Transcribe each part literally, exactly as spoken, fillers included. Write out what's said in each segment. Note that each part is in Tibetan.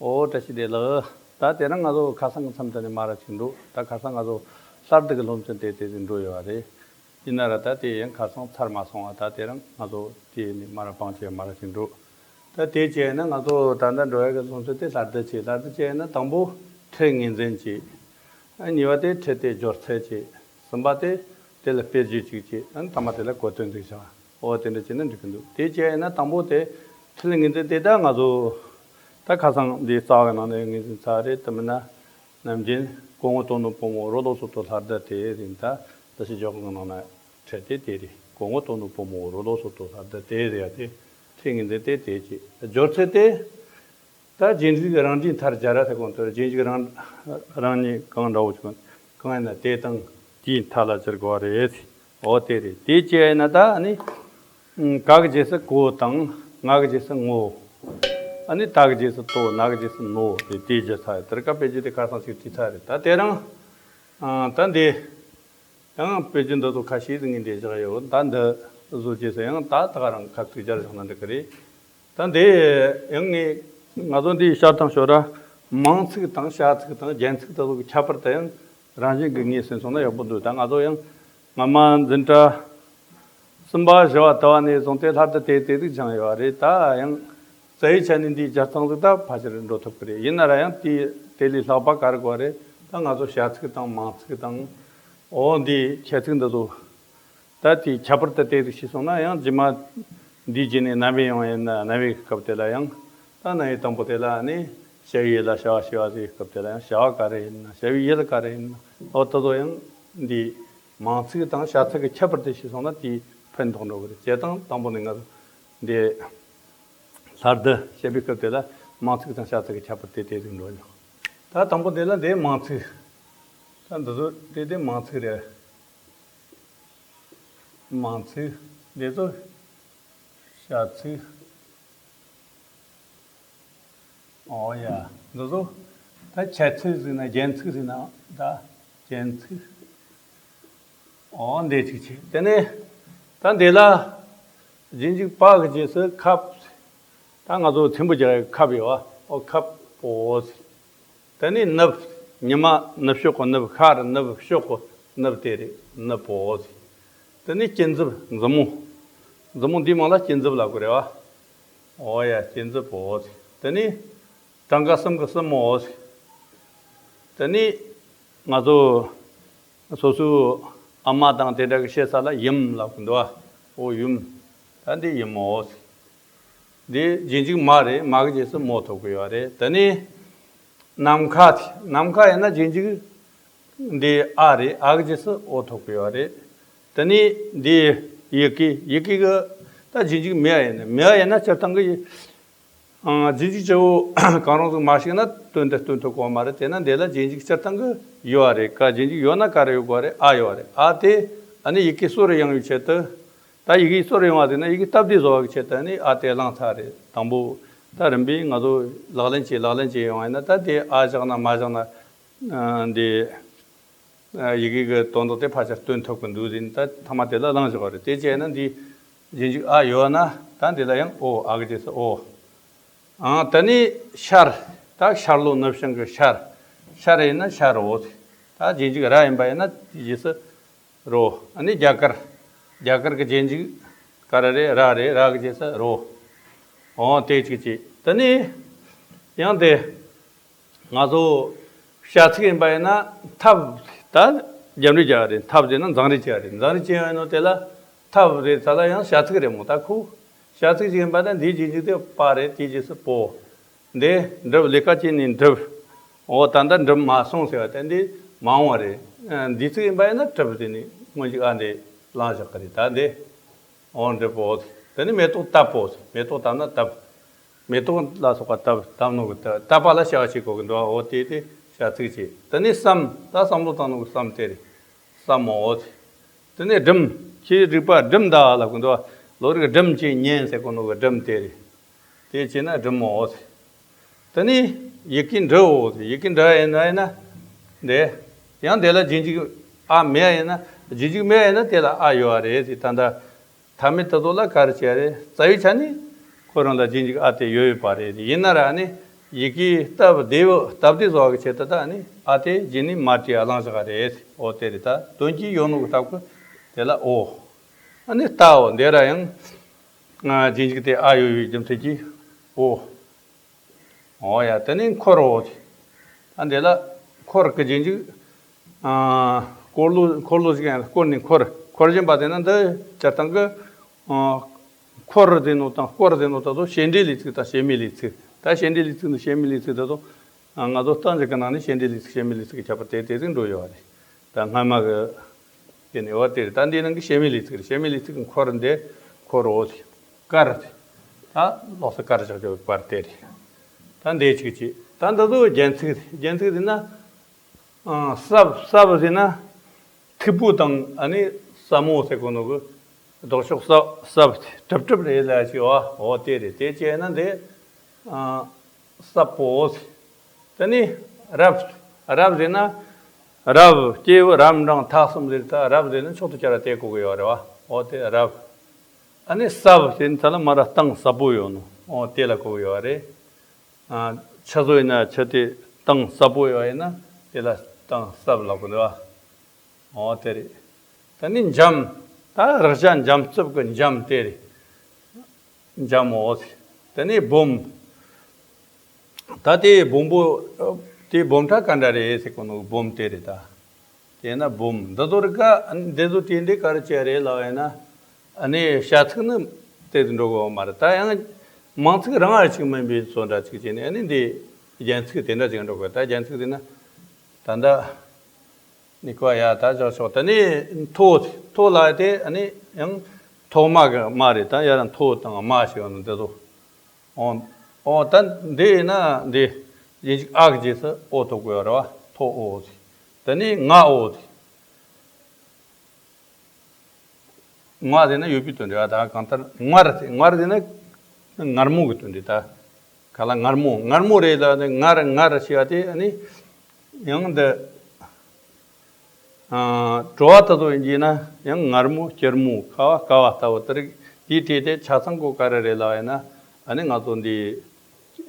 ཨོ་བཀྲ་ཤིས་བདེ་ལེགས། ད་དེ་རིང་ང་ཚོ་ཁ་སང་གི་མཚམས་དེ་ནས་མར་ཅིག་འགྲོ། ད་ཁ་སང་ང་ཚོ་ལྷ་སྡེ་གི་སློབ་ཚན་དེ་དེ་དེ་འགྲོ་ཡོད་པ་རེད། ཡིན་ན་ར་ད་དེ་ཡང་ཁ་སང་ཚར་མ་སོང་བ། ད་དེ་རིང་ང་ཚོ་དེ་ནས་མར་བང་ཆེ་མར་ཅིག་འགྲོ། ད་དེ་བྱས་ན་ང་ཚོ་ད་ལྟ་འགྲོ་ཡ་གི་སློབ་ཚན་དེ་ལྷ་སྡེ་བྱས། ལྷ་སྡེ་བྱས་ན་དང་པོ་ཁྲིད་ངོས་འཛིན་བྱས། ཨ་གཉིས་པ་དེ་ཁྲིད་དེ་སྦྱོར་ཚད་བྱས། གསུམ་པ་དེ་དེ་ལ་དཔེར་བརྗོད་ཅིག་བྱས། ཨ་ཐ་མ་དེ་ལ་གོ་དོན་ཅིག་བྱ་བ། ཨོ་དེ་འདྲ་བྱས་ན་འགྲིག་གི་འདུག་དེ་བྱས་ན་དང་པོ་དེ་ཁྲིད་ངོས་འཛིན་དེ་ད་ང་ཚོ་ད་ཁ་སང་འདི་རྩ་བའི་ནང་ནས་ངོས་འཛིན་ཚར་རེད། དེ་མིན་ན་ནམ་རྒྱུན་སྐུ་ངོ་དོན་གྲུབ་བུ་མོ་རོ་ལོ་སོ་ཏོ་ལྷ་སྡེ་དེ་རིང་ད་ད་ཞི་འཇོག་གི་ནང་ན་ཁྲིད་དེ་དེ་རེད། སྐུ་ངོ་དོན་གྲུབ་བུ་མོ་རོ་ལོ་སོ་ཏོ་ལྷ་སྡེ་དེ་རེད། ཡ་དེ་ཁྲིད་ངོས་འཛིན་དེ་དེ་བྱས། སྦྱོར་ཚད་དེ། ད་རྗེས་འཇུག་རང་འབྲས་མཐར་སྦྱར་ར་ཐེ་གོང་དུ་རྗེས་འཇུག་རང་རང་ཉིད་གང་འདྲ་བོ་ཅིག་གང་ཡིན་ན་དེ་དང་དེའི་མཐའ་ལ་སྦྱར་དགོས་པ་རེད། འོ་དེ་རེད། དེ་བྱས་ན་ད་ནི་ག་གི་རྗེས་སུ་གོ་དང་ང་གི་རྗེས་སུ་ངོ། ཨ་ནི་ད་གི་རྗེས་སུ་ཏོ་ན་གི་རྗེས་སུ་ནོ་རེད། དེ་བརྗོད་ཚར་ཡོད། དེར་ཀ་དཔེ་བརྗོད་དེ་ཁ་སང་ཞིག་བྲིས་ཚར་རེད། ད་དེ་རིང་ད་འདི། ཡང་དཔེ་བརྗོད་འདི་ཚོ་ཁ་ཤས་ཟིག་ངས་འདྲེན་བཞག་ཡོད། ད་འདི་བཟོ་རྗེས་སུ་ཡང་ད་ད་ག་རང་ཁ་ཐུག་སྦྱར་བཞག་ན་འགྲིག་གི་རེད། ད་འདི་ཡང་ངས་ང་ཚོ་འདིའི་བཤད་སྟངས་ཤོད་ར། མིང་ཚིག་དང་བྱ་ཚིག་དང་རྒྱན་ཚིག་དེ་ཚོ་གི་ཁྱད་པར་དེ་ཡང་རང་བཞིན་གྱི་ངོས་ཟིན་སོང་ན་ཡག་པོ་འདུག་ད་ང་ཚོ་ཡང་སྔ་མ་འཛིན་གྲྭ་གསུམ་པ་བཞི་བ་དུ་བ་ནས་བཟུང་སྟེ་ལྷ་སྡེ་དེ་དེ་ཟིག་སྦྱངས་ཡོད་རེད། ད་ཡང་རྩ་བའི་ཆ་ནས་འདིའི་སྦྱར་སྟངས་ཟིག་ད་ཕལ་ཆེར་འགྲོ་ཐུབ་ཀྱི་རེད། ཡིན་ན་ར་ཡང་དེ་དེ་ལས་ལྷག་པ་ག་རེ་དགོས་རེད། ད་ང་ཚོ་བྱ་ཚིག་དང་མིང་ཚིག་དང་། འོ་འདིའི་ཁྱད་ཚིག་འདི་ཚོ། ད་དེའི་ཁྱད་པར་དེ་དེ་ཟིག་ཤེས་སོང་ན་ཡང་རྗེས་མ་འདིའི་རྗེས་ནས་རྣམ་དབྱེ་ཡོང་ཡིན་ན་རྣམ་དབྱེ་གི་སྐབས་དེ་ལ་ཡང་ད་རྣམ་དབྱེ་དང་པོ་དེ་ལ་ནི་བྱ་བའི་ཡུལ་ལ་བྱ་བ་ཞེས་པ་ཟེར་བའི་སྐབས་དེ་ལ་ཡང་བྱ་བ་ག་རེ་ཡིན་ན་བྱ་བའི་ཡུལ་ག་རེ་ཡིན་ན་འོ་དེ་ཚོ་ཡང་འདིའི་མིང་ཚིག་དང་བྱ་ཚིག་གི་ཁྱད་པར་དེ་ཤེས་སོང་ན་དེའི་ཕན་ཐོགས་འགྲོ་གི་རེད། བྱས་ཙང་དང་པོ་ནས་ང་ཚོ་འདི་ལྷ་སྡེ་བཤད་པའི་སྐབས་དེ་ལ་མིང་ཚིག་དང་བྱ་ཚིག་གི་ཁྱད་པར་དེ་དེ་ཟིག་འགྲོ་ཉོག་ད་དང་པོ་དེ་ལ་འདི་མིང་ཚིག་ད་འདི་ཚོ་དེ་དེ་མིང་ཚིག་རེད། མིང་ཚིག་འདི་ཚོ་བྱ་ཚིག་ཨོ་ཡ། འདི་ཚོ་ད་ཁྱད་ཚིག་ཟེར་ན་རྒྱན་ཚིག་ཟེར་ན་ད་རྒྱན་ཚིག་ཨོ་འདི་ཅིག་བྱས། དེ་ནས་ད་འདི་ལ་རྗེས་འཇུག་པ་གི་རྗེས་སུ་ཁབ། ད་ང་ཚོ་ཚེམ་བུ་རྒྱག་ཡག་ཁབ་ཡོད་བ། ཨོ་ཁབ་པོ་ཟེར། དེ་ནས་ནུབ། ཉི་མ་ནུབ་ཕྱོགས་གི་ནུབ། ཤར་ནུབ་ཕྱོགས་གི་ནུབ་དེ་རེད། ནུབ་པོ་ཟེར། དེ་ནས་སྐྱིན་འཛུབ་མཛུབ་མོ། མཛུབ་མོ་འདིའི་མིང་ལ་སྐྱིན་འཛུབ་ལབ་གི་རེད་བ། ཨོ་ཡ་སྐྱིན་འཛུབ་པོ་ཟེར། དེ་ནས་གྲངས་ཀ་གསུམ་གི་གསུམ་མོ་ཟེར། དེ་ནས་ང་ཚོ་སོ་སོའི་ཨ་མ་དང་དེ་འདྲ་གི་བཤད་ས་ལ་ཡུམ་ལབ་གི་འདུག་བ། ཨོ་ཡུམ། ད་འདི་ཡུམ་མོ་ཟེར། འདི་རྗེས་འཇུག་མ་རེད། མ་གི་རྗེས་སུ་མོ་ཐོབ་གི་ཡོད་རེད། དེ་ནས་ནམ་མཁའ་དེ། ནམ་མཁའ་ཡིན་ན་རྗེས་འཇུག་འདི་ཨ་རེད། ཨ་གི་རྗེས་སུ་ཨོ་ཐོབ་གི་ཡོད་རེད། དེ་ནས་འདི་ཡི་གེ། ཡི་གེ་གི་ད་རྗེས་འཇུག་མེ་ཡིན་ན། མེ་ཡིན་ན་སྤྱིར་བཏང་གི་ཡི་ཨང་རྗེས་འཇུག་སྤྱི་བོ་གང་རུང་ཟིག་མ་ཞིག་ན་དོན་དེ་སྟོན་ཐུབ་གོ་མ་རེད། དེས་ན་འདི་ལ་རྗེས་འཇུག་སྤྱིར་བཏང་གི་ཡོད་རེད། ག་རྗེས་འཇུག་ཡོད་ན་ག་རེ་ཡོད་དགོས་རེད། ཨ་ཡོད་རེད། ཨ་དེ་ཨ་ནི་ཡི་གེ་གསོ་རུ་ཡོང་བའི་ཆེད་དུ། ད་ཡི་གེ་གསོ་རུ་ཡོང་བ་དེ་ན་ཡི་གེ་སྟབས་བདེ་བཟོ་བ་གི་ཆེད་དུ་ཨ་ནི་ཨ་དེ་བླངས་ཚར་རེད། དང་པོ་ད་རིམ་པས་ང་ཚོ་ལག་ལེན་བྱེད་ལག་ལེན་བྱེད་ཡོང་བ་ཡིན་ན། ད་དེ་ཨ་བཞག་ན་མ་བཞག་ན་འདི། ཡི་གེ་གི་དོན་དག་དེ་ཕལ་ཆེར་སྟོན་ཐུབ་ཀྱི་འདུག་ཟེར་ནས་ད་ཐ་མ་དེ་ལ་བླངས་བཞག་པ་རེད། དེ་བྱས་ན་འདི་རྗེས་འཇུག་ཨ་ཡོད་ན་ད་འདི་ལ་ཡང་ཨོ། ཨ་གི་རྗེས་སུ་ཨོ། ཨང་། དེ་ནས་ཤར། ད་ཤར་ལྷོ་ནུབ་བྱང་གི་ཤར། ཤར་ཡིན་ན་ཤར་འོ་ཟེར། ད་རྗེས་འཇུག་ར་ཡིན་པ་ཡིན་ན་དེའི་རྗེས་སུ་རོ། ཨ་ནི་རྒྱ་གར། རྒྱ་གར་གི་རྗེས་འཇུག་ག་རེ་རེད། ར་རེད། ར་གི་རྗེས་སུ་རོ། ཨོ་དེ་གཅིག་བྱས། དེ་ནས་ཡང་དེ། ང་ཚོ་བྱ་ཚིག་ཡིན་པ་ཡིན་ན་ཐབ། ད་རྒྱབ་འགྲེལ་རྒྱག་རེད། ཐབ་ཟེར་ན་འཛིང་རེས་བྱེད་ཡ་རེད། འཛིང་རེས་བྱེད་ཡ་ཡིན་ནོ་དེ་ལ་ཐབ་རེད་ཟེར་ལ་ཡང་བྱ་ཚིག་རེད་མོ། ད་ཁོ་བྱ་ཚིག་ཅིག་ཡིན་པ་ན་འདིའི་རྗེས་འཇུག་དེ་པ་རེད། དེའི་རྗེས་སུ་པོ། འདི་འགྲུབ། ལས་ཀ་བྱས་ནས་འགྲུབ། འོ་ད་ལྟ་འགྲུབ་མ་སོང་ཟེར་བ་དེ་འདི་མ་འོངས་པ་རེད། འདི་ཚིག་ཡིན་པ་ཡིན་ན་གྲུབ་ཟེར་ནས་སྔོན་འཇུག་ཨ་འདི་བླངས་བཞག་གི་རེད། ད་འདི། འོ་འགྲུབ་པོ། དེ་ནས་མེ་ཏོག་བཏབ་པོ། མེ་ཏོག་བཏབ་ན་བཏབ། མེ་ཏོག་ལ་སོགས་པ་བཏབ། བཏབ་ནོ་གི་བཏབ། བཏབ་པ་ལ་བྱ་བ་བྱེད་དགོས་ཀྱི་འདུག་འོ་དེ་དེ་བྱ་ཚིག་བྱེད། དེ་ནས་བསམ། ད་བསམ་བློ་བཏང་ནོ་གི་བསམ་དེ་རེད། བསམ་མོ། འོ་དེ་ནས་སྒྲིམ། ཁྱེད་རིག་པ་སྒྲིམ་ད་ལབ་ཀྱི་འདུག་ལོ་རིག་སྒྲིམ་གྱིས་ཉན་ཟེར་གོ་ནོ་གི་སྒྲིམ་དེ་རེད། དེ་བྱས་ན་སྒྲིམ་མོ། འོ་དེ། དེ་ནས་ཡི་གེ་འབྲི་འོ་ཟེར། ཡི་གེ་འབྲི་ཡིན་ན་ཡིན་ན་འདི། ཡང་དེ་ལ་རྗེས་འཇུག་ཨ་མེད་ཡིན་ན། རྗེས་འཇུག་མེད་ཡིན་ན་དེ་ལ་ཨ་ཡོད་རེད་ཟེར། ད་ལྟ་མཐའ་མེད་དེ་ཚོ་ལ་ག་རེ་བྱས་རེད། རྩ་བའི་ཆ་ནས་ཁོ་རང་ལ་རྗེས་འཇུག་ཨ་དེ་ཡོད་ཡོད་པ་རེད། ཡིན་ན་ར་ཨ་ནི་ ཡི་གེའི་སྟབས་བདེ་བོ་སྟབས་བདེ་བཟོ་བ་གི་ཆེད་དུ་ད་ནི་ཨ་དེ་རྗེས་ནས་མ་བྲིས་ཨ་བླངས་བཞག་རེད། འོ་དེ་རེད། ད་དོན་གྱིས་ཡོད་ནོ་གི་སྟབས་ཀྱི་དེ་ལ་འོ། ཨ་ནི་ལྟའོ་འདི་ར་ཡང་རྗེས་འཇུག་དེ་ཨ་ཡོད་ཡོད་རྒྱུ་མཚན་གྱིས་འོ། འོ་ཡ། དེ་ནས་འཁོར་འོ། ཨ་འདི་ལ་འཁོར་གི་རྗེས་འཇུག་ཨ་འཁོར་ལོ། འཁོར་ལོ་ཞིག་ཡང་བསྐོར་ནས་འཁོར། འཁོར་བཞིན་པ་དེ་ན་འདི་སྤྱིར་བཏང་གི་ཨ་འཁོར་ཟེར་ནོ་དང་སྐོར་ཟེར་ནོ་དག་ཏུ་བྱེད་འབྲེལ་ལས་ཚིག་དང་བྱེད་མེད་ལས་ཚིག་ད་བྱེད་འབྲེལ་ལས་ཚིག་དང་བྱེད་མེད་ལས་ཚིག་དག་ཏུ་ང་ཚོ་རྟགས་འཇུག་གི་ནང་ནས་བྱེད་འབྲེལ་ལས་ཚིག་བྱེད་མེད་ལས་ཚིག་གི་ཁྱད་པར་དེ་དེ་ཚིག་འགྲོ་ཡོད་པ་རེད། ད་སྔ་མ་གི་དེ་ནས་འོ་དེ་རེད། ད་འདི་ནང་གི་བྱེད་མེད་ལས་ཚིག་རེད། བྱེད་མེད་ལས་ཚིག་གི་འཁོར་འདི་འཁོར་འོ་ཟེར། དཀར་ཟེར། ད་ལོགས་སུ་དཀར་བཞག་རྒྱུ་བར་དེ་རེད། ད་འདི་གཅིག་བྱས། ད་འདི་ཚོ་རྒྱན་ཚིག་རེད། རྒྱན་ཚིག་ཟེར་ན། ཨ་སྲབ། སྲབ་ཟེར་ན་མཐུག་པོ་དང་ཨ་ནི་སྲབ་མོ་ཟེར་གོ་ནོ་གི་ལྡོག་ཕྱོགས། སྲབ། སྲབ་གྲིབ་གྲིབ་རེད་ལ་ཞེས་པ། འོ་དེ་རེད། དེ་བྱས་ན་འདི་ཨ་སྲབ་པོ་ཟེར། དེ་ནས་རབ། རབ་ཟེར་ན་རབ་སྐྱེས་བུ་རབ་འབྲིང་ཐ་གསུམ་ཟེར། ད་རབ་ཟེར་ན་མཆོག་ཏུ་གྱུར་པ་དེ་གོ་གི་ཡོད་རེད་པ། འོ་དེ་རབ། ཨ་ནི་སྲབ་ཟེར་ན་ད་ལ་མ་ར་གཏིང་ཟབ་པོ་ཡོད་ནོ། འོ་དེ་ལ་གོ་གི་ཡོད་རེད། ཨ་ཆུ་ཚོད་ཡིན་ན་ཆུ་དེ་གཏིང་ཟབ་པོ་ཡོད་ཡིན་ན་དེ་ལ་གཏིང་ཟབ་ལབ་གི་འདུག་པ། འོ་དེ་རེད། དེ་ནས་འཇམ། ད་རེག་བྱ་འཇམ་རྩུབ་ཀྱི་འཇམ་དེ་རེད། འཇམ་འོ་ཟེར། དེ་ནས་སྦོམ། ད་དེ་སྦོམ་པོ་དེ་སྦོམ་ཕྲ་ག་འདྲ་རེད་ཟེར་གོ་ནོ་སྦོམ་དེ་རེད་ད། དེས་ན་སྦོམ། འདི་ཚོ་རིགས་ཀ་འདི་ཚོ་དེ་འདི་ག་རེ་བྱས་རེད་ལབ་ཡིན་ན། ཨ་ནི་བྱ་ཚིག་ནི་དེ་དུ་འགྲོ་གི་ཡོད་མ་རེད། ད་ཡང་མིང་ཚིག་རང་ཡང་གཅིག་མིན་པའི་བཟོ་འདྲ་གཅིག་བྱས་ནས་ཨ་ནི་འདི་རྒྱན་ཚིག་དེ་འདྲ་ཅིག་འགྲོ་གི། ད་རྒྱན་ཚིག་དེ་ན་ད་ལྟ་ནི་ཀོ་ཡ་ད་བཞག་ཆོག་དེ་ནས་མཐོ། མཐོ་ལ་དེ་ཨ་ནི་ཡང་མཐོ་དམའ་གི་དམའ་རེད། ད་ཡ་ར་མཐོ་དང་དམའ་ཞིག་ཡོད་ནོ་འདི་ཚོ། འོ། འོ་ད་འདི་ཡིན་ན་འདི་ཡིན་ཅིག་ཨ་གི་རྗེས་སུ་འོ་ཐོབ་དགོས་རེད་པ། མཐོ་འོ་ཟེར། དེ་ནས་ང་འོ་ཟེར། ང་ཟེར་ན་ཡོད་པའི་དོན་རེད་པ། ད་གང་ལྟར་ངར་ཟེར། ངར་ཟེར་ན་ངར་མོ་གི་དོན་རེད་ད། ག་ལ་ངར་མོ། ངར་མོ་རེད་ལ་ནི་ངར་ངར་ཞེས་པ་དེ་ནི་ཡང་འདི། ཨ་བྲོ་བ་ལྟ་བུ་ཡིན་གྱི་ན་ཡང་ངར་མོ་སྐྱུར་མོ་ཁ་བ་དཀར་བ་ལྟ་བུ་དེ་རིགས། དེའི་གྲས་དེ་ཆ་ཚང་གོ་ག་རེ་རེད་ལབ་ཡིན་ན། ཨ་ནི་ང་ཚོ་འདི་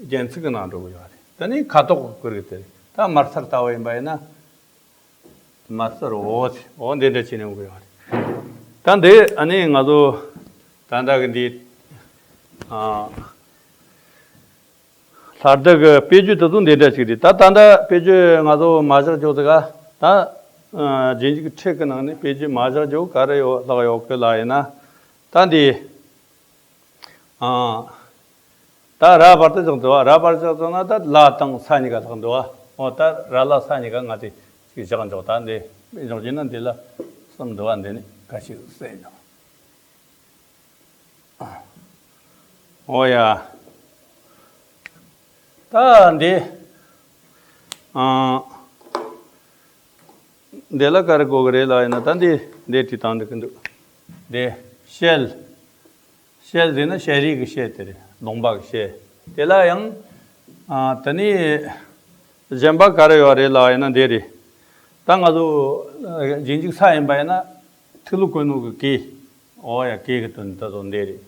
རྒྱན་ཚིག་གི་ནང་འགྲོ་གི་ཡོད་རེད། དེ་ནི་ཁ་དོག་གི་སྐོར་གི་དེ་རེད། ད་དམར་སེར་ལྟ་བུ་ཡིན་པ་ཡིན་ན་དམར་སེར་འོ་ཟེར། འོ་འདི་འདྲ་བྱས་ནས་ཡོང་གི་ཡོད་རེད། ད་འདི་ཨ་ནི་ང་ཚོ་ད་ལྟ་གི་འདི་ཨ། ལྷ་སྡེ་གི་དཔེ་བརྗོད་དེ་ཚོ་འདི་འདྲ་ཞིག་རེད། ད་ད་ལྟ་དཔེ་བརྗོད་ང་ཚོ་མ་བཞག་རྒྱུ་དེ་ག་ད་རྗེས་འཇུག་ཁྲིད་ཀྱི་ནང་ནས་དཔེ་བརྗོད་མ་བཞག་རྒྱུ་ག་རེ་ཡོད་ལྷག་ཡོད་གི་ལ་ཡིན་ན། ད་འདི་ཨ་ད་ར་བར་དུ་བཞག་འདུག་པ། ར་བར་བཞག་ཚོ་ན་ད་ལ་དང་ས་གཉིས་ཀ་ལྷག་འདུག་པ། འོ་ད་ར་ལ་ས་གཉིས་ཀ་ང་ཚོས་ཅིག་བཞག་འཇོག་ད་འདི་འཇོག་རྒྱུ་ན་འདི་ལ་གསུམ་འདུག་པ། འདི་ནི་ག་ཞིག་གསལ་འཇོག་འོ་ཡ། ད་འདི། ཨ། འདི་ལ་ག་རེ་གོ་གི་རེད་ལབ་ཡིན་ན། ད་འདི་འདི་བྲིས་བཏང་འདུག་གི་འདུག་འདི་ཤེལ། ཤེལ་ཟེར་ན་ཤེལ་རིགས་ཀྱི་ཤེལ་དེ་རེད། ལུང་པ་གི་ཤེལ། དེ་ལ་ཡང་། ཨ། དེ་ནས་གཞན་པ་ག་རེ་ཡོད་རེད་ལབ་ཡིན་ན་འདི་རེད། ད་ང་ཚོ་རྗེས་འཇུག་ས་ཡིན་པ་ཡིན་ན་ཐིག་ལེ་བཀོད་ནོ་གི་གེ། འོ་ཡ། གེ་གི་དོན་ད་དོན་འདི་རེད།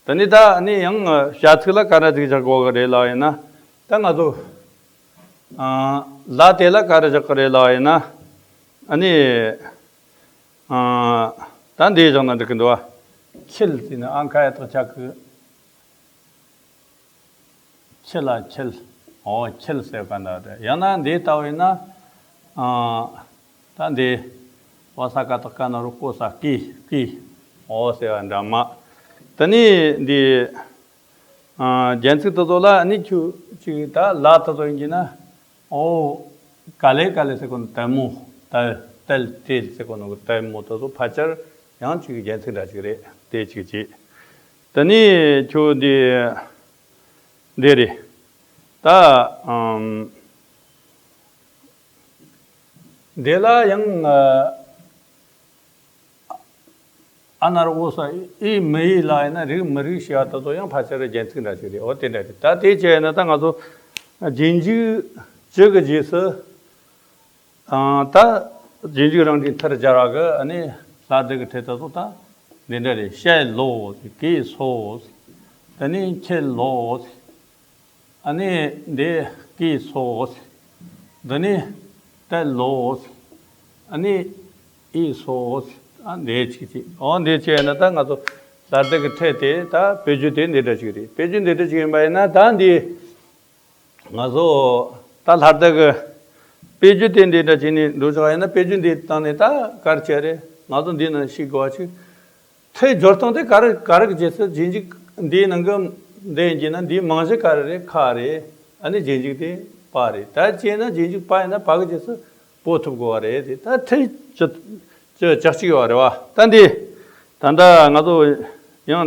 ད་ནི་ད་ནི་ཡང་བྱ་ཚིག་ལ་ག་རེ་ཟིག་བཞག་དགོས་གི་རེད་ལབ་ཡིན་ན། ད་ང་ཚོ་ཨ་ལ་དེ་ལ་ག་རེ་བཞག་གི་རེད་ལབ་ཡིན་ན། ཨ་ནི་ཨ་ད་འདི་བཞག་ན་འགྲིག་གི་འདུག་པ། འཁྱིལ་ཟེར་ན་ཨང་ཁ་ཡ་ཐག་ཆག་གི། འཁྱིལ་ལ་འཁྱིལ། འོ་འཁྱིལ་ཟེར་ག་འདྲ་རེད། ཡང་ན་འདི་ལྟ་བུ་ཡིན་ན། ཨ་ད་འདི་བ་ས་ཀ་བཏགས་སྐ་ན་རོ་སྐོ་ས་སྐེ། སྐེ། འོ་ཟེར་བ་འདྲ་མ། དེ་ནས་འདི་ཨ་རྒྱན་ཚིག་དེ་ཚོ་ལ་ནི་ཁྱོད་ཅིག་ད་ལ་དེ་ཚོ་ཡིན་གྱི་ན། འོ་ག་ལེ་ག་ལེ་ཟེར་གོ་ནོ་དལ་མོ། དལ་དལ་དལ་ཟེར་གོ་ནོ་གི་དལ་མོ་དེ་ཚོ་ཕལ་ཆེར་ཡང་ཅིག་རྒྱན་ཚིག་འདྲ་ཅིག་རེད། དེ་ཅིག་བྱས། དེ་ནས་ཁྱོད་འདི་འདི་རེད། ད་ཨམ་འདི་ལ་ཡང་ཨ་ཨ་ན་རོ་ཨོ་ས་ཨི་མི་ཡི་ལ་ཡིན་ན་རིགས་མི་རིགས་ཞེས་པ་དེ་ཚོ་ཡང་ཕལ་ཆེར་རྒྱན་ཚིག་འདྲ་ཞིག་རེད། འོ་དེ་འདྲ་རེད། ད་དེ་བྱས་ན་ད་ང་ཚོ་རྗེས་འཇུག་ཅི་གི་རྗེས་སུ། ཨ་ད་རྗེས་འཇུག་རང་འགྲེལ་མཐར་སྦྱར་བ་གི་ཨ་ནི་ལྷ་སྡེ་གི་ཕྲད་དེ་ཚོ་ད་འདི་འདྲ་རེད། ཤེལ་ལོ། གེ་སོ། དེ་ནས་འཁྱིལ་ལོ། ཨ་ནི་འདི་ཀི་སོ། འདི་ནི་ཏེ་ལོ། ཨ་ནི་ཨི་སོ། ཨ་འདི་ཅིག་ཅིག་འོ་འདི་བྱས་ན་ད་ང་ཚོ་ལྷ་སྡེ་གི་ཕྲད་དེ་ད་དཔེ་བརྗོད་དེ་འདི་འདྲ་ཅིག་རེད། དཔེ་བརྗོད་འདི་འདྲ་ཅིག་ཡིན་པ་ཡིན་ན་ད་འདི་ང་ཚོ་ད་ལྷ་སྡེ་གི་དཔེ་བརྗོད་དེ་འདི་འདྲ་བྱས་ནས་འགྲོ་ཆོག་ཡིན་ན། དཔེ་བརྗོད་འདི་བཏང་ནས་ད་ག་རེ་བྱས་རེད། ང་ཚོ་འདི་ནང་ཤེས་དགོས་པ་ཅིག་ཕྲད་སྦྱོར་སྟངས་དེ་ག་རེ་ག་རེ་གི་རྗེས་སུ་རྗེས་འཇུག་འདིའི་ནང་གི་འདི་ཡིན་གྱི་ན་འདིའི་རྨང་གཞི་ག་རེ་རེད། ཁ་རེད། ཨ་ནི་རྗེས་འཇུག་དེ་པ་རེད། ད་བྱས་ན་རྗེས་འཇུག་པ་ཡིན་ན་པ་གི་རྗེས་སུ་པོ་ཐུབ་དགོས་པ་རེད། དེ་ད་ཕྲད་བཅུ་བཅུ་གཅིག་ཡོད་རེད་བ། ད་འདི་ད་ལྟ་ང་ཚོ་ཡང་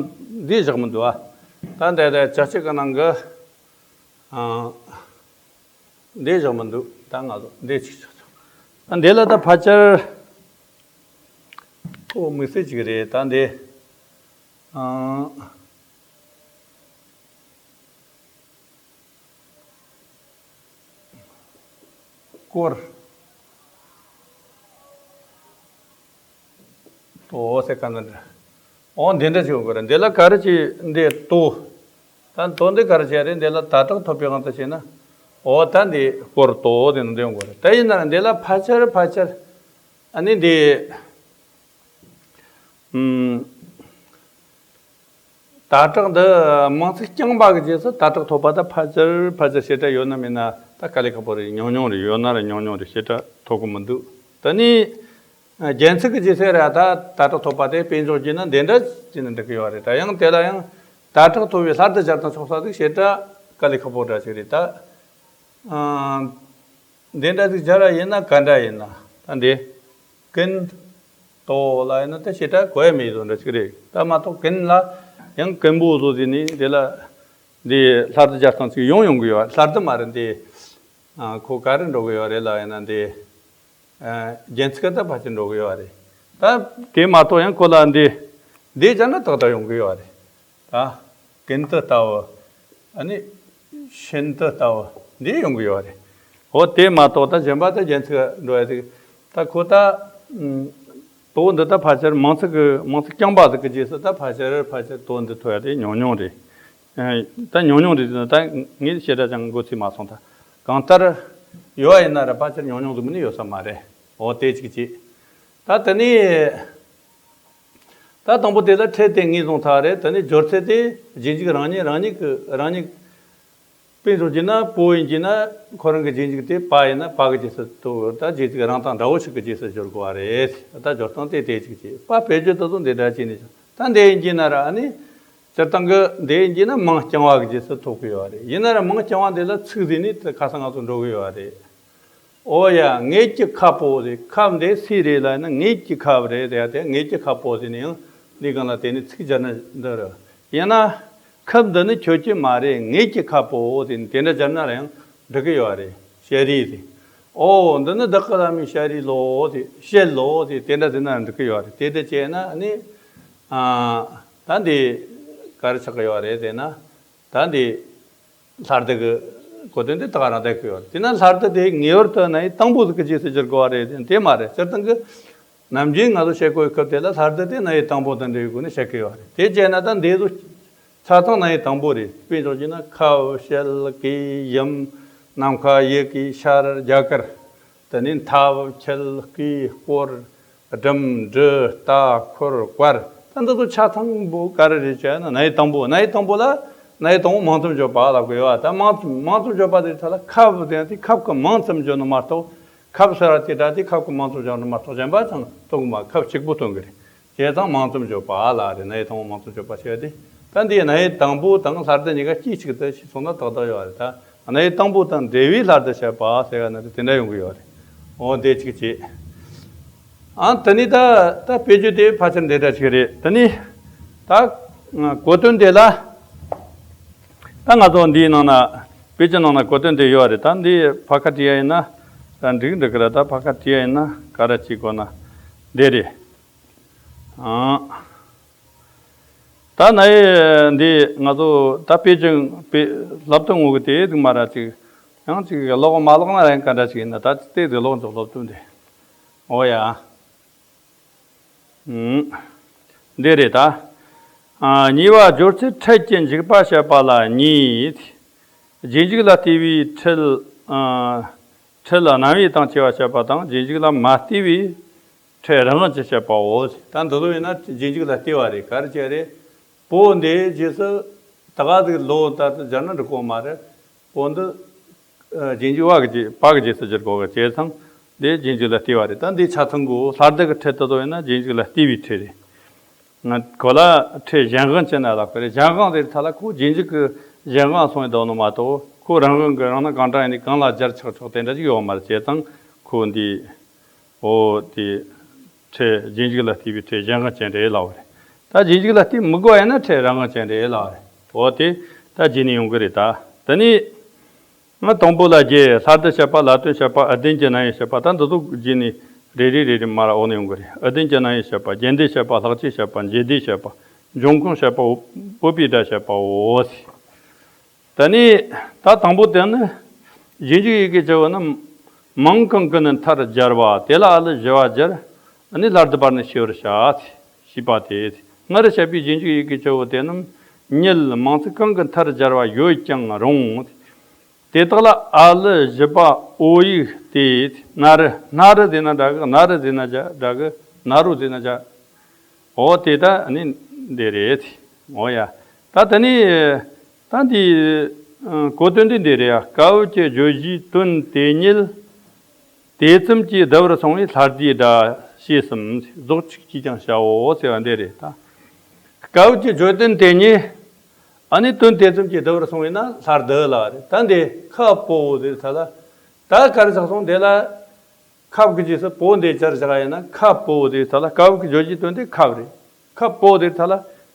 འདི་བཞག་མི་འདུག་བ། ད་འདི་ད་བཅུ་གཅིག་གི་ནང་གི་ཨ། འདི་བཞག་མི་འདུག་ད་ང་ཚོ་འདི་གཅིག་བཞག་ཆོག་ད་འདི་ལ་ད་ཕལ་ཆེར་ཨོ་དམིགས་བསལ་ཅིག་རེད། ད་འདི་ཨ། སྐོར། ཏོ་ཟེར་ག་འདྲ་འདྲ། འོ་འདི་འདྲ་ཅིག་ཡོང་གི་རེད། འདི་ལ་ག་རེ་ཅིག་འདི་ཏོ། ད་ཏོ་འདི་ག་རེ་བྱས་རེད། འདི་ལ་ད་དྲག་ཐོབ་པའི་དབང་དུ་བྱས་ན། འོ་ད་འདི་སྐོར་ཏོ་དེ་ནི་འདི་ཡོང་གི་རེད། ད་ཡིན་ན་འདི་ལ་ཕལ་ཆེར་ཕལ་ཆེར་ཨ་ནི་འདི་ཨུམ། ད་དྲག་འདི་མིང་ཚིག་རྐྱང་པ་གི་རྗེས་སུ་ད་དྲག་ཐོབ་པ་ད་ཕལ་ཆེར་ཕལ་ཆེར་ཞེ་དྲག་ཡོད་ན་མེད་ན་ད་དཀའ་ལས་ཁག་པོ་རེད། ཉུང་ཉུང་རེད། ཡོད་ན་ར་ཉུང་ཉུང་རེད། ཞེ་དྲག་ཐོབ་གི་མི་འདུག་ད་ནི་རྒྱན་ཚིག་གི་རྗེས་སུ་ར་ད་ད་དྲག་ཐོབ་པ་དེ་དཔེ་འཇོག་བགྱིས་ན་འདི་འདྲ་བྱས་ན་འགྲིག་གི་ཡོད་རེད། ད་ཡང་དེ་ལ་ཡང་ད་དྲག་ཐོབ་པའི་སླར་དུ་སྦྱར་དང་ཆོག་ས་ཟིག་ཞེ་དྲག་དཀའ་ལས་ཁག་པོ་འདྲ་ཞིག་རེད་ད། ཨ། འདི་འདྲ་ཟིག་སྦྱར་བ་ཡིན་ན་ག་འདྲ་ཡིན་ན། ད་འདི་ཀུན་ཏོ་ལ་ཡིན་ན་ད་ཞེ་དྲག་གོ་ཡ་མེད་བཟོ་འདྲ་ཞིག་རེད། ད་མ་གཏོགས་ཀུན་ལ་ཡང་ཀུན་པོ་བཟོ་ཟིན་ནི་དེ་ལ་འདི་སླར་དུ་སྦྱར་སྟངས་ཅིག་ཡོང་ཡོང་གི་ཡོད། སླར་དུ་མ་རེད། འདི་ཨ་ཁོ་ག་རེ་འགྲོ་གི་ཡོད་རེད་ལ་ཡིན་ན་འདི་ཨ་རྒྱན་ཚིག་ད་ཕལ་ཆེར་འགྲོ་གི་ཡོད་རེད། ད་དེ་མ་གཏོགས་ཡང་ཁོ་ལ་འདི་འདི་སྦྱར་ན་ཏག་ཏག་ཡོང་གི་ཡོད་རེད། ད་ཀུན་ཏུ་ལྟ་བུ། ཨ་ནི་ཤིན་ཏུ་ལྟ་བུ་འདི་ཡོང་གི་ཡོད་རེད། འོ་དེ་མ་གཏོགས་ད་གཞན་པ་ད་རྒྱན་ཚིག་འགྲོ་ཡ་ཟིག་ད་ཁོ་ད་ཨུམ། ཏོ་འདི་ད་ཕལ་ཆེར་མིང་ཚིག་གི་མིང་ཚིག་རྐྱང་པ་ཟིག་གི་རྗེས་སུ་ད་ཕལ་ཆེར་ཕལ་ཆེར་ཏོ་འདི་ཐོབ་ཡ་དེ་ཉུང་ཉུང་རེད། ཨ། ད་ཉུང་ཉུང་རེད་ཟེར་ན་ད་ངས་ཞེ་དྲག་ཅང་མགོ་ཚོས་མ་སོང་། ད་གང་ལྟར་ཡོད་ཡིན་ན་ར་ཕལ་ཆེར་ཉུང་ཉུང་ཟིག་མིན་ན་ཡོད་ས་མ་རེད། འོ་དེ་གཅིག་བྱས། ད་དེ་ནས། ད་དང་པོ་དེ་ལ་ཕྲད་དེ་ངོས་བཟུང་ཚར་རེད། དེ་ནས་སྦྱོར་ཚད་དེ་རྗེས་འཇུག་རང་ཉིད་རང་ཉིད་ཀྱི་རང་ཉིད། དཔེ་བཞག་བགྱིས་ན་པོ་ཡིན་གྱི་ན་ཁོ་རང་གི་རྗེས་འཇུག་དེ་པ་ཡིན་ན་པ་གི་རྗེས་སུ་ཐུག་ད་རྗེས་འཇུག་རང་དང་འདྲ་བོ་ཞིག་གི་རྗེས་སུ་སྦྱོར་དགོས་པ་རེད། ད་སྦྱོར་སྟངས་དེ་དེ་གཅིག་བྱས། པ་བེད་སྤྱོད་དེ་ཚོ་འདི་འདྲ་བྱས་ནས་ད་འདི་ཡིན་གྱི་ན་ར་ཨ་ནི་སྤྱིར་བཏང་གི་འདི་ཡིན་གྱི་ན་མིང་རྐྱང་བ་གི་རྗེས་སུ་ཐུག་གི་ཡོད་རེད། ཡིན་ན་ར་མིང་རྐྱང་བ་འདི་ལ་ཚིག་ཟིན་ནས་ཁ་སང་ང་ཚོ་འགྲོ་གི་ཡོད་རེད། ཨོ་ཡ། ངེད་ཀྱི་ཁ་པོ་རེད། ཁབ་འདི་སུའི་རེད་ལབ་ན་ངེད་ཀྱི་ཁབ་རེད་ཟེར་ཡ་དེ། ངེད་ཀྱི་ཁ་པོ་ཟེར་ནས་ཡང་འདི་སྒང་ལ་དེ་ནི་ཚིག་སྦྱར་ན་འདི་རེད། ཡང་ན་ཁབ་འདི་ནི་ཁྱོད་ཀྱི་མ་རེད། ངེད་ཀྱི་ཁ་པོ་ཟེར་ནས་དེ་འདྲ་སྦྱར་ན་ཡང་འགྲིག་གི་ཡོད་རེད། ཤ་རི་ཟེར། ཨོ་འདི་ནི་བདག་གི་ལ་མི་ཤ་རི་ལོ་ཟེར། ཤེལ་ལོ་ཟེར། དེ་འདྲ་ཟེར་ན་འགྲིག་གི་ཡོད་རེད། དེ་འདྲ་བྱས་ན་ནི་ཨ་ད་འདི་ག་རེ་ཆགས་གི་ཡོད་རེད་ཟེར་ན། ད་འདི། ལྷ་སྡེ་གི་གོ་དོན་དེ་ད་ག་རང་བསྡད་ཀྱི་ཡོད་རེད། དེས་ན་ལྷ་སྡེ་དེ་ངེས་པར་དུ་ན་ཡི་དང་པོ་ཟིག་གི་རྗེས་སུ་སྦྱར་དགོས་པ་རེད་དེ་མ་རེད། སྤྱིར་བཏང་གི་ནམ་རྒྱུན་ང་ཚོ་བཤད་དགོས་པའི་སྐབས་དེ་ལ་ལྷ་སྡེ་དེ་ན་ཡི་དང་པོ་དང་འབྲེལ་བའི་སྒོ་ནས་བཤད་ཀྱི་ཡོད་རེད། དེ་བྱས་ན་ད་འདི་ཚོ་ཆ་ཚང་ན་ཡི་དང་པོ་རེད། དཔེ་འཇོག་བྱས་ན་ཁབ། ཤེལ། གོས། ཡུམ། ནམ་མཁའ། ཡི་གེ། ཤར། རྒྱ་གར། དེ་ནས་ཐབ། ཁྱི། སྐེ། སྐོར། སྒྲུབ། འབྲི། ལྟ། འཁོར། བར། ད་འདི་ཚོ་ཆ་ཚང་པོ་ག་རེ་རེད་ཅེ་ན་ན་ཡི་དང་པོ། ན་ཡི་དང་པོ་ལ་ན་ཡི་དང་པོ་མིང་ཙམ་བརྗོད་པ་ལབ་ཀྱི་ཡོད། ད་མིང་མིང་ཙམ་བརྗོད་པ་དེ་ཐ་ལ་ཁབ་དེ་དེ་ཁབ་ཀྱི་མིང་ཙམ་བརྗོད་ནི་མ་གཏོགས། ཁབ་ཟེར་བ་དེ་འདྲ་དེ་ཁབ་ཀྱི་མིང་ཙམ་བརྗོད་ནི་མ་གཏོགས་གཞན་པ་ཚང་སྟོན་གི་མ། ཁབ་གཅིག་པུ་སྟོན་གི་རེད། བྱས་ཙང་མིང་ཙམ་བརྗོད་པ་ལ་རེད། ན་ཡི་དང་པོ་མིང་ཙམ་བརྗོད་པ་ཟེར་བ་དེ། ད་འདི་ན་ཡི་དང་པོ་དང་ལྷ་སྡེ་གཉིས་ཀ་སྐད་ཅིག་ཏུ་ཤེས་སོང་ན་ཏག་ཏག་ཡོད་རེད། ད་ན་ཡི་དང་པོ་དང་འབྲེལ་བའི་ལྷ་སྡེ་བཤད་པ་ཟེར་བ་ན་དེ་འདྲ་ཡོང་གི་ཡོད་རེད། འོ་དེ་གཅིག་བྱས། ཨ་དེ་ནི་ད་ད་དཔེ་བརྗོད་དེ་ཕལ་ཆེར་འདི་འདྲ་ཅིག་རེད། དེ་ནི་ད་གོ་དོན་དེ་ལ་ད་ང་ཚོ་འདིའི་ནང་ན་དཔེ་ཆའི་ནང་ན་གོ་དོན་དེ་ཡོད་རེད། ད་འདི་ཕ་ཁ་བྲིས་ཡ་ཡིན་ན་ད་འགྲིག་འགྲིག་གི་རེད། ད་ཕ་ཁ་བྲིས་ཡ་ཡིན་ན་ག་རེ་བྱེད་དགོས་ན་འདི་རེད། ཨང་། ད་ན་ཡི་འདི་ང་ཚོ་ད་དཔེ་ཅིག་དཔེ་སློབ་སྟོན་ངོ་གི་དེ་ཟིག་མ་ར་ཅིག་ཡང་ཅིག་ཀློག་མ་ཀློག་ན་ཡང་ག་འདྲ་ཅིག་ཡིན་ན། ད་དེ་ཟིག་ཀློག་འཇོག་སློབ་སྟོན་དེ། འོ་ཡ། ཨུམ། འདི་རེད་ད། ཨ། གཉིས་པ་སྦྱོར་ཚེ་ཕྲད་ཀྱི་འཇུག་པ་བཤད་པ་ལ་གཉིས། རྗེས་འཇུག་ལ་ལྟོས་པའི་ཕྲད། ཨ། ཕྲད་རྣམ་དབྱེ་དང་བཅས་པ་བཤད་པ་དང་། རྗེས་འཇུག་ལ་མ་ལྟོས་པའི་ཕྲད་རང་དབང་ཅན་བཤད་པའོ། ད་འདི་ལོ་ཡིན་ན་རྗེས་འཇུག་ལ་ལྟོས་པ་རེད། ག་རེ་བྱས་རེད། པོ་འདི་རྗེས་སུ་ད་ག་ཟིག་ལོ་ལྟར་དུ་སྦྱར་ན་འགྲིག་གོ་མ་རེད། པོ་འདི་ཨ། རྗེས་འཇུག་བ་གི་རྗེས། པ་གི་རྗེས་སུ་སྦྱར་དགོས་གི། བྱས་ཙང་འདི་རྗེས་འཇུག་ལ་ལྟོས་པ་རེད། ད་འདི་ཆ་ཚང་གོ། ལྷ་ལྡན་གྱི་ཕྲད་དེ་ཚོ་ཡིན་ན་རྗེས་འཇུག་ལ་ལྟོས་པའི་ཕྲད་རེད། ང་ཁོ་ལ་ཕྲད་གཞན་དབང་ཅན་ལ་ལབ་པ་རེད། གཞན་དབང་ཟེར་ཐ་ལ་ཁོ་རྗེས་འཇུག་གི་གཞན་དབང་སོང་བའི་དོན་ནོ་མ་གཏོགས། ཁོ་རང་དབང་གི་རང་སྣང་གང་དྲག་ཡིན་ནི་གང་ལ་སྦྱར་ཆོག་ཆོག་དེ་འདྲ་ཞིག་ཡོད་མ་རེད། བྱས་ཙང་ཁོ་འདི། འོ་དེ། ཕྲད། རྗེས་འཇུག་ལ་ལྟོས་པའི་ཕྲད་གཞན་དབང་ཅན་རེད་ལབ་པ་རེད། ད་རྗེས་འཇུག་ལ་ལྟོས་མི་དགོས་པ་ཡིན་ན་ཕྲད་རང་དབང་ཅན་རེད་ལབ་པ་རེད། འོ་དེ་ད་རྗེས་ནས་ཡོང་གི་རེད། ད་དེ་ནས། ང་དང་པོ་ལ་བརྒྱད། ལྷ་ལྡན་བཤད་པ། ལ་དོན་བཤད་པ། ཨ་བདུན་གྱི་རྣམ་དབྱེ་བཤད་པ། ད་འདི་ཚོ་རྗེས་ནས་རེ་རེ་རེ་རེ་མར་འོག་ནས་ཡོང་གི་རེད། ཨ་བདུན་གྱི་རྣམ་དབྱེ་བཤད་པ། རྒྱས་འདེབས་བཤད་པ། ལྷག་བཅས་བཤད་པ། འབྱེད་སྡེ་བཤད་པ། འབྱུང་ཁུངས་བཤད་པ། འོ། བོད་པའི་སྒྲ་བཤད་པའོ། ད་ནི། ད་དང་པོ་དེ་ནི། རྗེས་འཇུག་ཡི་གེ་བཅུ་བོ་ནི། མིང་གང་གི་ནི་མཐར་སྦྱར་བ། དེ་ལ་ཨ་ལ་བཞི་བ་སྦྱར། ཨ་ནི་ལྷ་ལྡན་པར་ནི་ཤེས་པར་བྱ། ཞེས་པ་སྟེ། སྔར་བཤད་པའི་རྗེས་འཇུག་ཡི་གེ་བཅུ་བོ་དེ་རྣམས་ཉིད་མིང་ཚིག་གང་གི་མཐར་སྦྱར་བ་ཡོད་ཀྱང་རུང་། དེ་དག་ལ་ཨ་ལི་བཞི་པ་ཨོ་ཡིག་སྟེ། ན་རུ། ན་རུ་ཟེར་ན་འདྲ་གི། ན་རུ་ཟེར་ན་འདྲ་གི། ན་རུ་ཟེར་ན་འདྲ། འོ་དེ་ད་ནི་འདི་རེད། འོ་ཡ། ད་དེ་ནི་ད་འདི་གོ་དོན་འདི་འདི་རེད་ཡ། སྐབས་ཀྱི་བརྗོད་གཞིའི་དོན་དེ་ཉིད་དེ་ཙམ་གྱིས་བསྡུ་བར་སོང་བའི་ལྷ་ལྡན་སྒྲ་ཞེས་སུ་རྫོགས་ཚིག་ཅེས་ཀྱང་བྱའོ་ཟེར་བ་འདི་རེད་ད། སྐབས་ཀྱི་བརྗོད་དོན་དེ་ཉིད། ཨ་ནི་དོན་དེ་ཙམ་གྱིས་བསྡུ་བར་སོང་བས་ན་ལྷ་ལྡན་ལ་རེད། ད་འདི་ཁ་པོ་ཟེར་ཐ་ལ། ད་ག་རེ་ཟག་སོང་དེ་ལ། ཁབ་ཀྱི་རྗེས་སུ་པོ་འདི་སྦྱར་བཞག་ཡིན་ན་ཁ་པོ་ཟེར་ཐ་ལ། སྐབས་ཀྱི་བརྗོད་གཞིའི་དོན་དེ་ཁབ་རེད། ཁ་པོ་ཟེར་ཐ་ལ།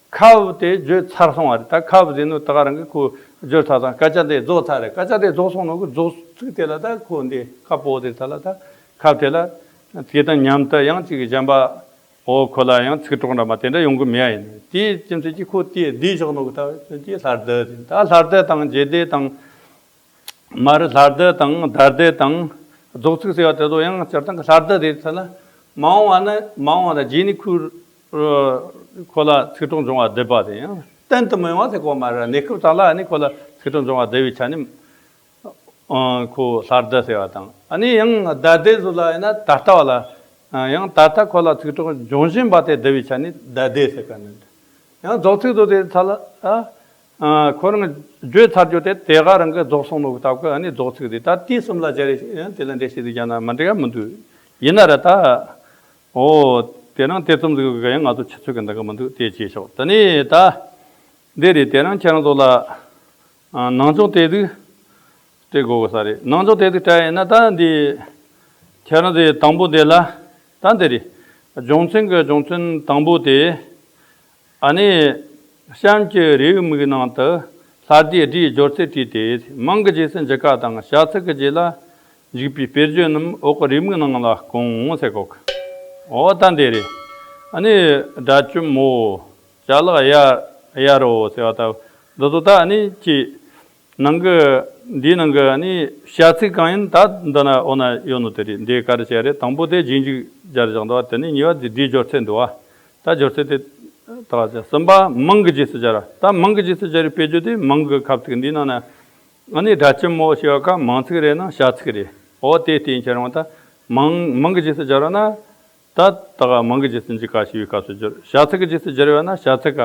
ཁབ་དེ་བརྗོད་ཚར་སོང་བ་རེད། ད་ཁབ་ཟེར་ནོ་ད་ག་རང་གི་ཁོ་བརྗོད་ཚར་སོང་། སྐད་ཆ་འདི་རྫོགས་ཚར་རེད། སྐད་ཆ་འདི་རྫོགས་སོང་ནོ་གི་རྫོགས་ཚིག་དེ་ལ་ད་ཁོ་འདི་ཁ་པོ་ཟེར་ཐ་ལ། ད་ཁབ་དེ་ལ་དེ་དང་མཉམ་དུ་ཡང་ཅིག་གཞན་པ། འོ་ཁོ་ལ་ཡང་ཚིག་གྲོགས་འདྲ་མ་དེ་འདྲ་ཡོང་གི་མེད་ཡ་ཡིན། དེའི་རྒྱུ་མཚན་གྱིས་ཁོ་དེ་བསྡུས་བཞག་ནོ་གི་ད་ཅི་ལྷ་ལྡན་ཟེར། ད་ལྷ་ལྡན་དང་འབྱེད་སྡེ་དང་། མ་རུ་ལྷ་ལྡན་དང་བརྡ་སྡེ་དང་རྫོགས་ཚིག་ཟེར་བ་དེ་ཚོ་ཡང་སྤྱིར་བཏང་གི་ལྷ་ལྡན་ཟེར་ཚ་ན། མ་འོངས་པ་ན་མ་འོངས་པ་ན་རྗེས་ནས་ཁོ་ཁོ་ལ་ཚིག་གྲོགས་འབྱུང་བ་བསྡུ་བ་དེ་ཡང་གཏན་དུ་མི་ཡོང་བ་ཟེར་གོ་མ་རེད། གནས་སྐབས་དག་ལ་ནི་ཁོ་ལ་ཚིག་གྲོགས་འབྱུང་བ་བསྡུ་བའི་ཆ་ནས། ཨ། ཁོ་ལྷ་ལྡན་ཟེར་བ་དང་། ཨ་ནི་ཡང་བརྡ་སྡེ་ཚོ་ལ་ཡིན་ན་ད་ལྟ་བ་ལ། ཨ། ཡང་ད་ལྟ་ཁོ་ལ་ཚིག་གྲོགས་འབྱུང་བཞིན་པ་དེ་བསྡུ་བའི་ཆ་ནས་བརྡ་སྡེ་ཟེར་ག་ནི། ཡང་རྫོགས་ཚིག་ཚོ་དེ་ཚ་ལ། ཨ། ཨ། ཁོ་རང་བརྗོད་ཚར་རྒྱུ་དེ་དེ་ག་རང་གི་རྫོགས་སོང་ནོ་གི་སྟབས་ཀྱིས་ཨ་ནི་རྫོགས་ཚིག་དེ་ད་དེའི་གསུམ་ལ་སྦྱར་རེ་ཡང་དེ་ལ་འགྲེལ་བཤད་དེ་རྒྱག་ན་མི་འགྲིག་ག་མི་འདུག་ཡིན་ན་ར་ད། འོ། དེ་རང་དེ་ཙམ་ཟིག་གི་ཡང་ང་ཚོ་ཆུ་ཚོད་ཀྱི་འདང་གི་མི་འདུག་དེ་བྱས་ཤོག་དེ་ནས་ད། འདི་རེད། དེ་རང་ཁྱེད་རང་ཚོ་ལ། ཨ། ནང་སྦྱོང་དེ་ཟིག་སྤྲད་དགོས་གི་ས་རེད། ནང་སྦྱོང་དེ་ཟིག་སྤྲད་ཡིན་ན་ད་འདི། ཁྱེད་རང་ཚོའི་དང་པོ་འདི་ལ། ད་འདི་རེད། སྦྱོང་ཚན་གྱི་སྦྱོང་ཚན་དང་པོ་དེ། ཨ་ནི། གཤམ་གྱི་རེའུ་མིག་ནང་དུ་ལྷ་སྡེའི་སྒྲའི་སྦྱོར་ཚུལ་བྲིས་ཏེ། མིང་གི་རྗེས་སུ་འཇུག་པ་དང་བྱ་ཚིག་གི་རྗེས་ལ་འཇུག་པའི་དཔེར་བརྗོད་རྣམས་འོག་གི་རེའུ་མིག་ནང་ལ་སྐོང་ཟེར་གོ་གི། འོ་ད་འདི་རེད། ཨ་ནི། དགྲ་བཅོམ་མོ། ཅ་ལག་གཡར་གཡར་རོ་ཟེར་བ་ད། འདི་ཚོ་ད་ཨ་ནི་ཅི། ནང་གི། འདིའི་ནང་གི་ནི་བྱ་ཚིག་གང་ཡིན་ད་འདི་ན་འོ་ན་ཡོད་ནོ་དེ་རེད། འདི་ག་རེ་བྱས་རེད། དང་པོ་དེ་རྗེས་འཇུག་སྦྱར་བཞག་འདུག་བ། དེ་ནས་གཉིས་པ་དེ་སྒྲའི་སྦྱོར་ཚུལ་འདུག་བ། ད་སྦྱོར་ཚུལ་དེ་དག་བྱ། གསུམ་པ་མིང་གི་རྗེས་སུ་སྦྱར་བ། ད་མིང་གི་རྗེས་སུ་སྦྱར་བའི་དཔེར་བརྗོད་དེ་མིང་གི་ཁ་ཚིག་འདིའི་ནང་ན། ཨ་ནི་དགྲ་བཅོམ་མོ་ཞེས་པ་ཀ་མིང་ཚིག་རེད་ན་བྱ་ཚིག་རེད། འོ་དེ་བསྟན་ཁྱེར་འོང་ད། མིང་མིང་གི་རྗེས་སུ་སྦྱར་བ་ན། ད་ད་ག་མིང་གི་རྗེས་སུ་འཇུག་པ་ཞེས་པའི་སྐབས་སུ་སྦྱར། བྱ་ཚིག་གི་རྗེས་སུ་སྦྱར་བ་ན་བྱ་ཚིག་ག་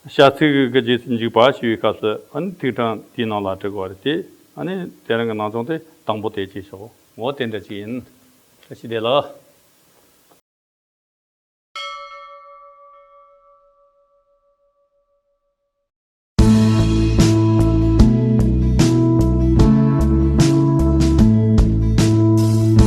བྱ་ཚིག་གི་རྗེས་སུ་འཇུག་པ་ཞེས་པའི་སྐབས་སུ་ཨ་ནི་ཐིག་གྲངས་དེའི་ནང་ལ་འབྲི་དགོས་པ་རེད་དེ། ཨ་ནི་དེ་རིང་གི་ནང་སྦྱོང་དེ་དང་པོ་དེ་བྱས་ཤོག་འོ་དེ་འདྲ་ཅིག་ཡིན། བཀྲ་ཤིས་བདེ་ལེགས།